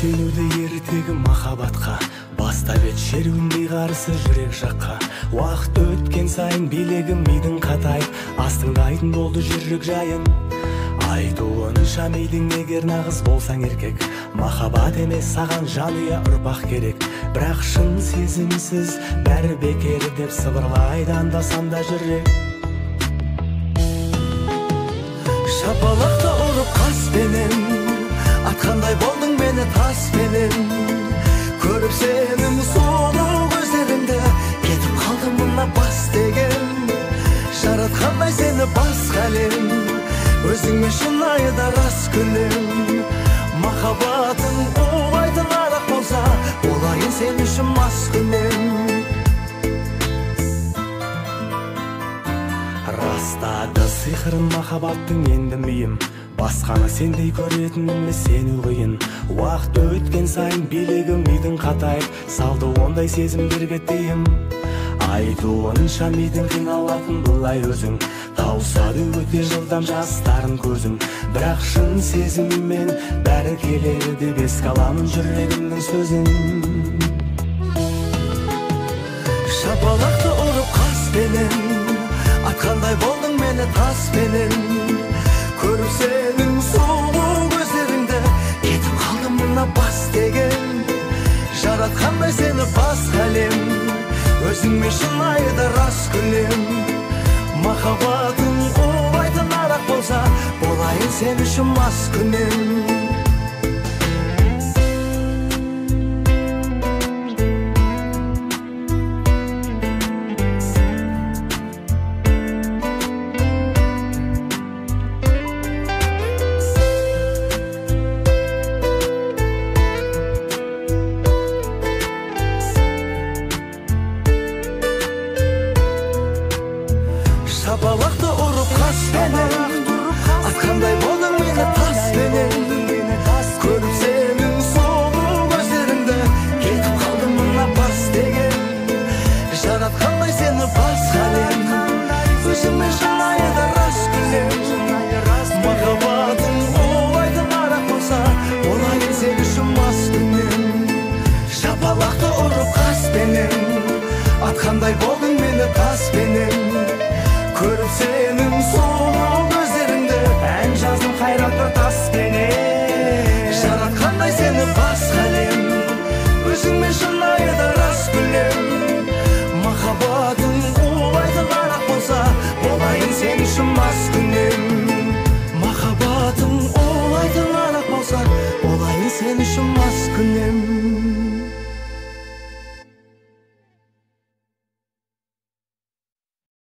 Сенуді ертегі махаббатқа, бастап ет шеруіндей қарсы жүрек жаққа. Уақыт өткен сайын билегім мидың қатайып, астыңдайтын болды жүрек жайын. Айтуынша мидың егер нағыз болсаң еркек, махаббат емес саған жанұя ұрпақ керек. Бірақ шын сезімсіз бәрі бекер деп сыбырлайды анда-санда жүрек. Шапалақты ұрып қаспенен, атқандай болдың мені таспенен. Көріп сенің сұлу көздеріңді, кетіп қалдым мына бас деген. Жаратқандай сені басқа әлем, өзіңе шынайы да рас күлем. Махаббатың улайтын арақ болса, болайын сен үшін маскүнем. Растады сиқырын махаббаттың енді миым, басқаны сендей көретініме сену қиын. Уақыт өткен сайын билегім мидың қатайып, салды ондай сезімдерге тыйым. Айтуынша мидың қиналатын былай өзің, тауысады өте жылдам жастарын көзің. Бірақ шын сезіммен бәрі келеді деп еске аламын жүрегімнің сөзін. Шапалақты ұрып қаспенен, атқандай болдың мені таспенен. Көріп сенің сұлу көздеріңді, кетіп қалдым мына бас деген. Жаратқандай сені басқа әлем, өзіңме шынайы да рас күлем. Махаббатың улайтын арақ болса, болайын сен үшін маскүнем. Шапалақты ұрып қаспенен, атқандай болдың мені таспенен. Көріп сенің сұлу көздеріңді, кетіп қалдым мына бас деген. Жаратқандай сені басқа әлем, өзіңмен шынайы да рас күлем. Махаббатың улайтын арақ болса, болайын сен үшін маскүнем. Шапалақты ұрып қаспенен, атқандай болдың мені таспенен. Көріп сенің сұлу көздеріңді, ән жаздым қайрат таспенен. Жаратқандай сені басқа әлем, өзіңмен шынайы да рас күлем. Махаббатың улайтын арақ болса, болайын сен үшін маскүнем. Махаббатың улайтын арақ болса, болайын сен үшін маскүнем.